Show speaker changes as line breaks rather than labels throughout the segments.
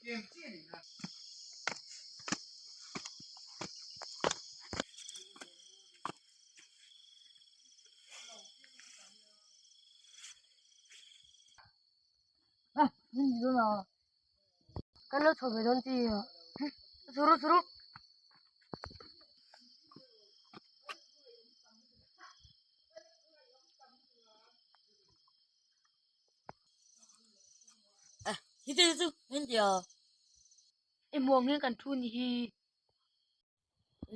Kan lo chho ve dawn chi a churu churu. Hi te chu heng tia i muang hian kan thu ni hi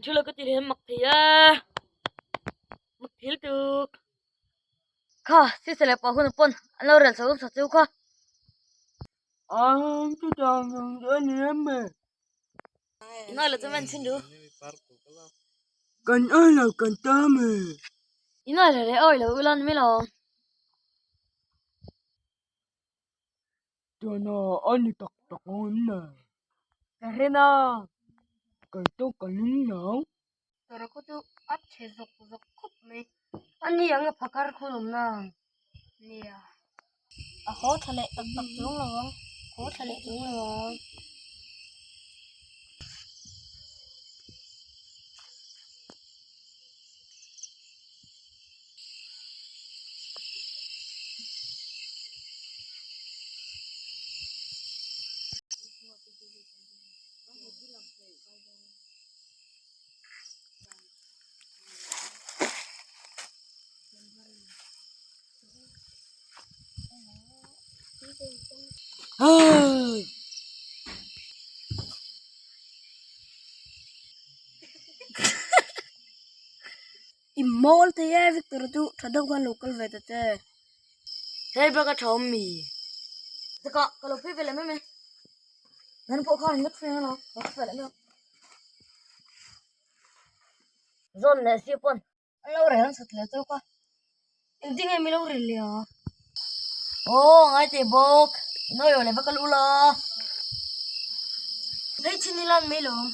thu lo ka ti hle mak thei a mak thil tuk kha sisa leh pah hun pawn an lo rel chho sa chu kha
Ang chu tang ang chu a ni em me.
Inoi lo chu men chin du.
Kan oi lo kan ta me.
Inoi lo le oi lo ulan mi lo.
Tuna a ni tak tak ang em le?
Ka rin a.
Kei chu ka ring lo.
Tawrh khu chu a chhe zawk zawk khawp mai. A ni ang a phakar khun awm na ang. Nia. A haw thla leh tak tak chuang lo ang. Haw thla leh chuang lo ang. I mawl thei e Victor chu tha deuh khan lo kal ve ta che. Hei bak a tha awm mi. Chakah ka lo phei ve leh mai mai. Nan pawh khan la thleng a lo phei ve leh mai ang. Zawn leh si pawn an lo rel an sat leh chauh kha. Engtin nge mi lo rel leh a? Aw ngai teh bawk. Inawi aw leh va kal ula. Phei chin ila an mai lo awm.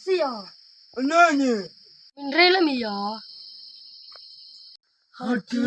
Sia.
Anani.
Min rel ami a.
Hati.